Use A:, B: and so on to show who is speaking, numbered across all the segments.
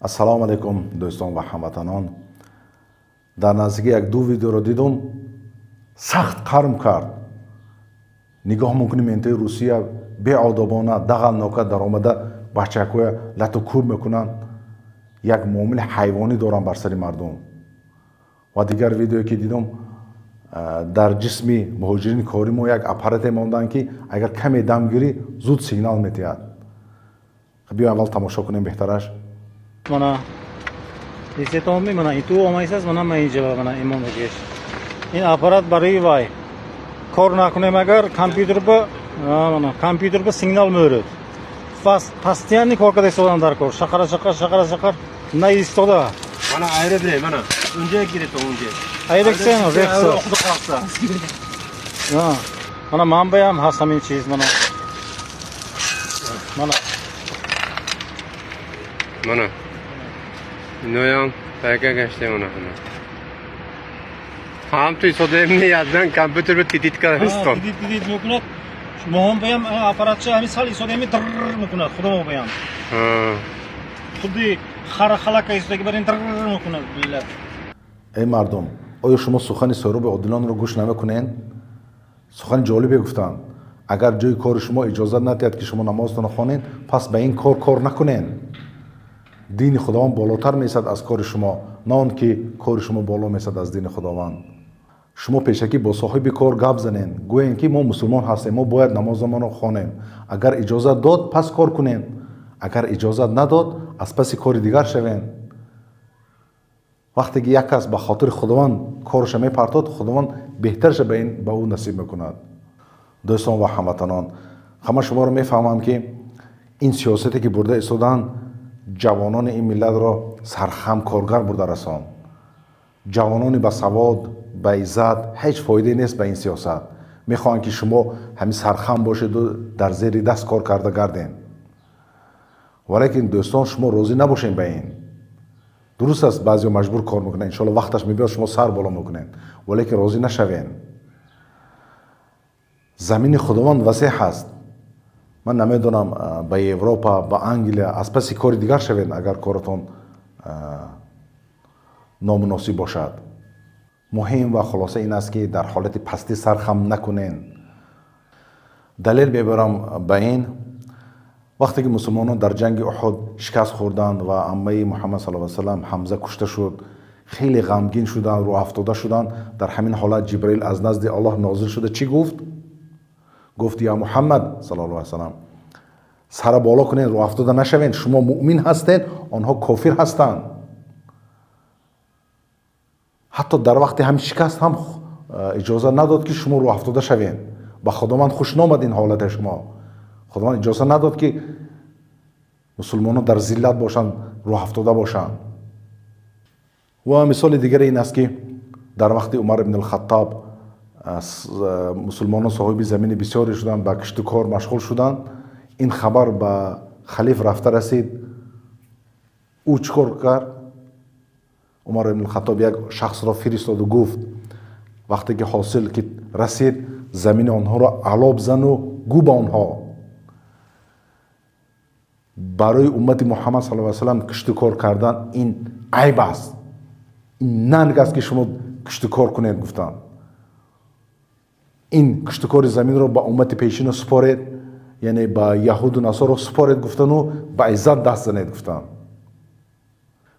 A: Ассалому алайкум, дӯстон ва ҳамватанон. Дар наздикӣ як ду видеоро дидум, сахт қарм кард. Нигоҳ мекунем, ментои Русия беодобона, дағалнока даромада, бачакҳоя лату кӯб мекунанд, як муомили ҳайвонӣ доранд бар сари мардум. Ва дигар видеое ки дидум, дар ҷисми муҳоҷирини кори мо як аппарате монданд, ки агар каме дам гирӣ, зуд сигнал медиҳад. Биё, аввал тамошо кунем беҳтараш.
B: Мана, дисетонми, мана иту омайсас, мана ма инҷа, мана имонагеш. Ин аппарат барои вай кор накунем, агар компютер ба, мана, компютер ба сигнал меорад. Постоянно кор карда истодан дар кор, шақара шақар, шақара шақар наистода.
C: Mana ayrı mana. Unga kiradi, unga.
B: Айрексен рехса. Мана, манбаям ҳаст ҳамин чиз, мана. Мана.
C: Mana. Inoyam payka gashti mana mana. Ҳам ту истодем, яддан компютер ба тидит кардистон.
B: Тидит тидит мекунад. Моҳон баям аппаратча ҳамин сал истодем, др мекунад, худо баям. Худи хара халака истодаги бар ин др мекунад, биллат.
A: Эй мардум, оё шумо сухани Соҳроби Одилонро гӯш намекунед? Сухани ҷолибе гуфтанд: агар ҷои кори шумо иҷозат надиҳад, ки шумо намозтонро хонед, пас ба ин кор кор накунед. Дини Худованд болотар месад аз кори шумо, на он ки кори шумо боло месад аз дини Худованд. Шумо пешакӣ бо соҳиби кор гап занед, гӯем, ки мо мусулмон ҳастем, мо бояд намозамонро хонем. Агар иҷозат дод, пас кор кунем, агар иҷозат надод, аз паси кори дигар шавем. Вақте ки як кас ба хотири Худованд корша мепартод, Худованд беҳтарша ба ин ба ӯ насиб мекунад. Дӯстон ва ҳамватанон, ҳама шуморо мефаҳмам, ки ин сиёсате ки бурда истодаанд, ҷавонони ин миллатро сархам коргар бурда расон. Ҷавонони басавод, ба иззат ҳеҷ фоидае нест ба ин сиёсат. Мехоҳанд, ки шумо ҳамин сархам бошеду дар зери даст кор карда гарден. Валекин, дӯстон, шумо розӣ набошед ба ин. Дуруст аст, баъзеҳо маҷбур кор мекунанд, иншоалло, вақташ мебиёд, шумо сар боло мекунед, валекин розӣ нашавед. Замини Худованд васеъ ҳаст. Ман намедонам, ба Европа, ба Англия аз паси кори дигар шавед, агар коратон номуносиб бошад. Муҳим ва хулоса ин аст, ки дар ҳолати пастӣ сархам накунед. Далел мебарам ба ин: вақте ки мусулмонон дар ҷанги Уҳуд шикаст хӯрданд ва аммаи Муҳаммад сал салам Ҳамза кушта шуд, хеле ғамгин шуданд, рӯҳафтода шуданд. Дар ҳамин ҳолат Ҷибраил аз назди Аллоҳ нозил шуда чӣ гуфт? Гуфт: «Я Муҳаммад саллаллоҳу алайҳи васалам, сара боло кунед, рӯҳафтода нашавед, шумо муъмин ҳастед, онҳо кофир ҳастанд». Ҳатто дар вақти ҳамин шикаст ҳам иҷоза надод, ки шумо рӯҳафтода шавед. Ба Худованд хуш номад ин ҳолати шумо. Худованд иҷоза надод, ки мусулмонон дар зиллат бошанд, рӯҳафтода бошанд. Ва мисоли дигаре ин аст, ки дар вақти Умар ибн Алхаттоб мусулмонон соҳиби замини бисёре шуданд, ба кишту кор машғул шуданд. Ин хабар ба халиф рафта расид. Ӯ чӣ кор кард? Умар ибн Хаттоб як шахсро фиристоду гуфт: «Вақте ки ҳосил ки расид, замини онҳоро алоб зану гӯ ба онҳо: барои уммати Муҳаммад саллаллоҳу алайҳи васаллам кишту кор кардан ин айб аст, ин нанг аст, ки шумо кишту кор кунед», гуфтанд. «Ин киштукори заминро ба уммати пешина супоред, яъне ба яҳуду насоро супоред», гуфтану «ба иззат даст занед», гуфтанд.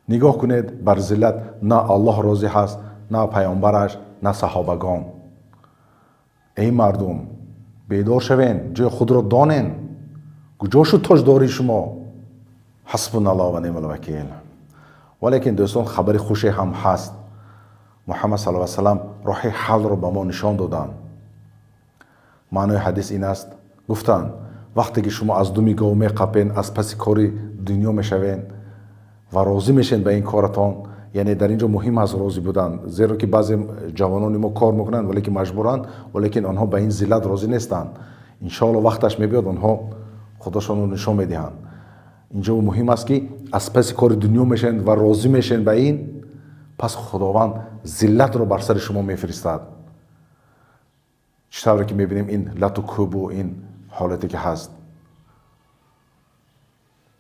A: Нигоҳ кунед, бар зиллат на Аллоҳ розӣ ҳаст, на паёмбараш, на саҳобагон. Эй мардум, бедор шавен, ҷои худро донен. Куҷо шуд тоҷдории шумо? Ҳасбуналлоҳ ва неъмал вакил. Валекин, дӯстон, хабари хуше ҳам ҳаст. Муҳаммад саллаллоҳу алайҳи васаллам роҳи ҳаллро ба мо нишон доданд. Маънои ҳадис ин аст: гуфтанд, вақте ки шумо аз думи гов меқапен, аз паси кори дунё мешавен ва розӣ мешавед ба ин коратон. Яъне дар ин ҷо муҳим аст розӣ будан, зеро ки баъзе ҷавонони мо кор мекунанд, валекин маҷбуранд, валекин онҳо ба ин зиллат розӣ нестанд. Иншоалло, вақташ мебиёд, онҳо худошонро нишон медиҳанд. Инҷо муҳим аст, ки аз паси кори дунё мешавед ва розӣ мешавед ба ин, пас Худованд зиллатро бар сари шумо мефиристад. Чӣ тавре ки мебинем, ин лату кӯбу ин ҳолате ки ҳаст.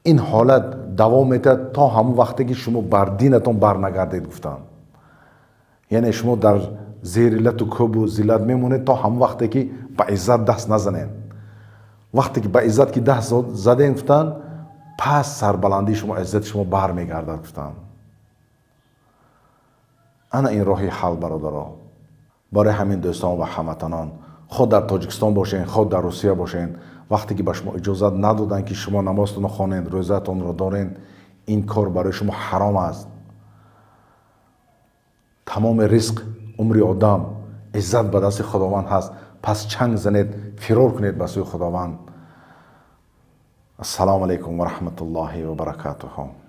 A: Ин ҳолат давом метиҳад то ҳамон вақте ки шумо бар динатон барнагардед, гуфтанд. Яъне шумо дар зери лату кӯбу зиллат мемонед то ҳамон вақте ки ба иззат даст назанед. Вақте ки ба иззат ки даст задем, гуфтанд, пас сарбаландии шумо, иззати шумо бармегардад, гуфтанд. Ана ин роҳи ҳал, бародаро. Барои ҳамин, дӯстон ва ҳамватанон, хоҳ дар Тоҷикистон бошен, хоҳ дар Русия бошен, вақте ки ба шумо иҷозат надоданд, ки шумо намозтонро хонед, рӯзаатонро доред, ин кор барои шумо ҳаром аст. Тамоми ризқ, умри одам, иззат ба дасти Худованд ҳаст. Пас чанг занед, фирор кунед ба сӯи Худованд. Ассалому алайкум ва раҳматуллоҳи ва баракатуҳу.